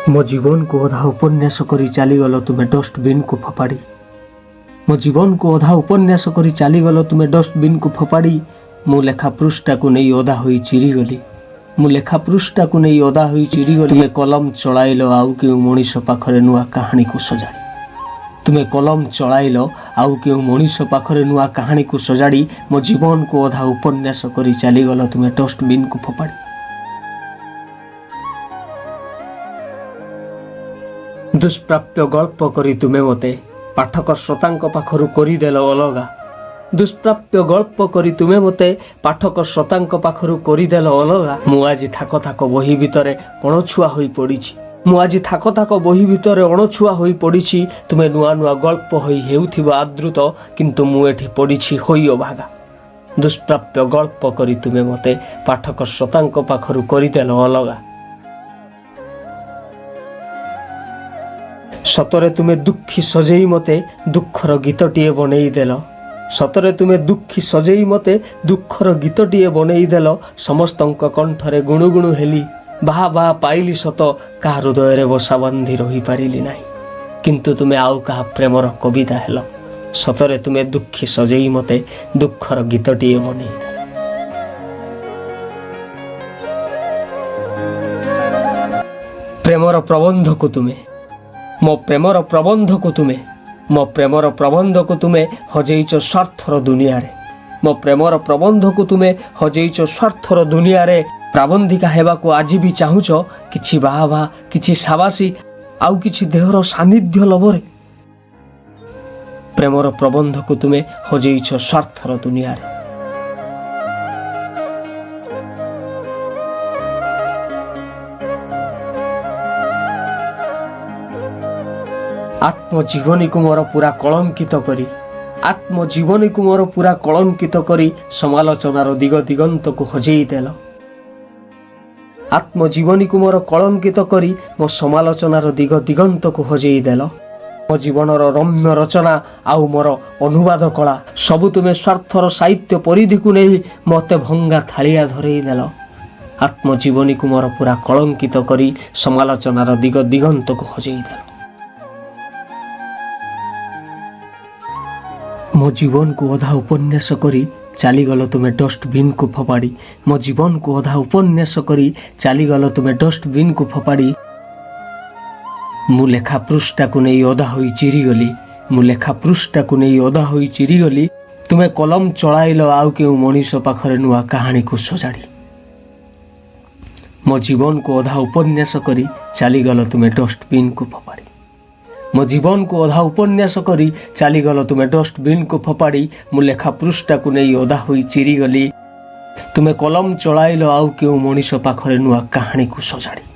ମୋ ଜୀବନକୁ ଅଧା ଉପନ୍ୟାସ କରି ଚାଲିଗଲ ତୁମେ ଡଷ୍ଟବିନ୍କୁ ଫୋପାଡ଼ି। ମୋ ଜୀବନକୁ ଅଧା ଉପନ୍ୟାସ କରି ଚାଲିଗଲ ତୁମେ ଡଷ୍ଟବିନ୍କୁ ଫୋପାଡ଼ି। ମୁଁ ଲେଖା ପୃଷ୍ଠାକୁ ନେଇ ଓଦା ହୋଇ ଚିରିଗଲି। ମୁଁ ଲେଖା ପୃଷ୍ଠାକୁ ନେଇ ଓଦା ହୋଇ ଚିରିଗଲି। ତୁମେ କଲମ ଚଳାଇଲ ଆଉ କେଉଁ ମଣିଷ ପାଖରେ ନୂଆ କାହାଣୀକୁ ସଜାଡ଼ି। ତୁମେ କଲମ ଚଳାଇଲ ଆଉ କେଉଁ ମଣିଷ ପାଖରେ ନୂଆ କାହାଣୀକୁ ସଜାଡ଼ି। ମୋ ଜୀବନକୁ ଅଧା ଉପନ୍ୟାସ କରି ଚାଲିଗଲ ତୁମେ ଡଷ୍ଟବିନ୍କୁ ଫୋପାଡ଼ି। ଦୁଷ୍ପ୍ରାପ୍ୟ ଗଳ୍ପ କରି ତୁମେ ମୋତେ ପାଠକ ଶ୍ରୋତାଙ୍କ ପାଖରୁ କରିଦେଲ ଅଲଗା। ଦୁଷ୍ପ୍ରାପ୍ୟ ଗଳ୍ପ କରି ତୁମେ ମୋତେ ପାଠକ ଶ୍ରୋତାଙ୍କ ପାଖରୁ କରିଦେଲ ଅଲଗା। ମୁଁ ଆଜି ଥାକ ଥାକ ବହି ଭିତରେ ଅଣଛୁଆ ହୋଇ ପଡ଼ିଛି। ମୁଁ ଆଜି ଥାକ ଥାକ ବହି ଭିତରେ ଅଣଛୁଆ ହୋଇ ପଡ଼ିଛି। ତୁମେ ନୂଆ ନୂଆ ଗଳ୍ପ ହୋଇ ହେଉଥିବ ଆଦୃତ, କିନ୍ତୁ ମୁଁ ଏଠି ପଡ଼ିଛି ହୋଇ ଅଭାଗା। ଦୁଷ୍ପ୍ରାପ୍ୟ ଗଳ୍ପ କରି ତୁମେ ମୋତେ ପାଠକ ଶ୍ରୋତାଙ୍କ ପାଖରୁ କରିଦେଲ ଅଲଗା। ସତରେ ତୁମେ ଦୁଃଖୀ ସଜେଇ ମୋତେ ଦୁଃଖର ଗୀତଟିଏ ବନେଇ ଦେଲ। ସତରେ ତୁମେ ଦୁଃଖୀ ସଜେଇ ମୋତେ ଦୁଃଖର ଗୀତଟିଏ ବନେଇ ଦେଲ। ସମସ୍ତଙ୍କ କଣ୍ଠରେ ଗୁଣୁଗୁଣୁ ହେଲି, ବାହା ବାହା ପାଇଲି ସତ, କାହା ହୃଦୟରେ ବସା ବାନ୍ଧି ରହିପାରିଲି ନାହିଁ। କିନ୍ତୁ ତୁମେ ଆଉ କାହା ପ୍ରେମର କବିତା ହେଲ। ସତରେ ତୁମେ ଦୁଃଖୀ ସଜେଇ ମୋତେ ଦୁଃଖର ଗୀତଟିଏ ବନେଇ ଦେଲ। ପ୍ରେମର ପ୍ରବନ୍ଧକୁ ତୁମେ, ମୋ ପ୍ରେମର ପ୍ରବନ୍ଧକୁ ତୁମେ, ମୋ ପ୍ରେମର ପ୍ରବନ୍ଧକୁ ତୁମେ ହଜେଇଛ ସ୍ୱାର୍ଥର ଦୁନିଆରେ। ମୋ ପ୍ରେମର ପ୍ରବନ୍ଧକୁ ତୁମେ ହଜେଇଛ ସ୍ୱାର୍ଥର ଦୁନିଆରେ। ପ୍ରାବନ୍ଧିକା ହେବାକୁ ଆଜି ବି ଚାହୁଁଛ କିଛି ବାହା ବାହା, କିଛି ସାବାସୀ, ଆଉ କିଛି ଦେହର ସାନ୍ନିଧ୍ୟ ଲୋଭରେ। ପ୍ରେମର ପ୍ରବନ୍ଧକୁ ତୁମେ ହଜେଇଛ ସ୍ୱାର୍ଥର ଦୁନିଆରେ। ଆତ୍ମଜୀବନୀକୁ ମୋର ପୁରା କଳଙ୍କିତ କରି, ଆତ୍ମଜୀବନୀକୁ ମୋର ପୁରା କଳଙ୍କିତ କରି ସମାଲୋଚନାର ଦିଗ ଦିଗନ୍ତକୁ ହଜେଇ ଦେଲ। ଆତ୍ମଜୀବନୀକୁ ମୋର କଳଙ୍କିତ କରି ମୋ ସମାଲୋଚନାର ଦିଗ ଦିଗନ୍ତକୁ ହଜେଇ ଦେଲ। ମୋ ଜୀବନର ରମ୍ୟ ରଚନା ଆଉ ମୋର ଅନୁବାଦ କଳା ସବୁ ତୁମେ ସ୍ୱାର୍ଥର ସାହିତ୍ୟ ପରିଧିକୁ ନେଇ ମୋତେ ଭଙ୍ଗା ଥାଳିଆ ଧରେଇ ଦେଲ। ଆତ୍ମଜୀବନୀକୁ ମୋର ପୁରା କଳଙ୍କିତ କରି ସମାଲୋଚନାର ଦିଗ ଦିଗନ୍ତକୁ ହଜେଇ ଦେଲ। ମୋ ଜୀବନକୁ ଅଧା ଉପନ୍ୟାସ କରି ଚାଲିଗଲ ତୁମେ ଡଷ୍ଟବିନ୍କୁ ଫୋପାଡ଼ି। ମୋ ଜୀବନକୁ ଅଧା ଉପନ୍ୟାସ କରି ଚାଲିଗଲ ତୁମେ ଡଷ୍ଟବିନ୍କୁ ଫୋପାଡ଼ି। ମୁଁ ଲେଖା ପୃଷ୍ଠାକୁ ନେଇ ଓଦା ହୋଇ ଚିରିଗଲି। ମୁଁ ଲେଖା ପୃଷ୍ଠାକୁ ନେଇ ଓଦା ହୋଇ ଚିରିଗଲି। ତୁମେ କଲମ ଚଳାଇଲ ଆଉ କେଉଁ ମଣିଷ ପାଖରେ ନୂଆ କାହାଣୀକୁ ସଜାଡ଼ି। ମୋ ଜୀବନକୁ ଅଧା ଉପନ୍ୟାସ କରି ଚାଲିଗଲ ତୁମେ ଡଷ୍ଟବିନ୍କୁ ଫୋପାଡ଼ି। ମୋ ଜୀବନକୁ ଅଧା ଉପନ୍ୟାସ କରି ଚାଲିଗଲ ତୁମେ ଡଷ୍ଟବିନ୍କୁ ଫୋପାଡ଼ି। ମୁଁ ଲେଖା ପୃଷ୍ଠାକୁ ନେଇ ଓଦା ହୋଇ ଚିରିଗଲି। ତୁମେ କଲମ ଚଳାଇଲ ଆଉ କେଉଁ ମଣିଷ ପାଖରେ ନୂଆ କାହାଣୀକୁ ସଜାଡ଼ି।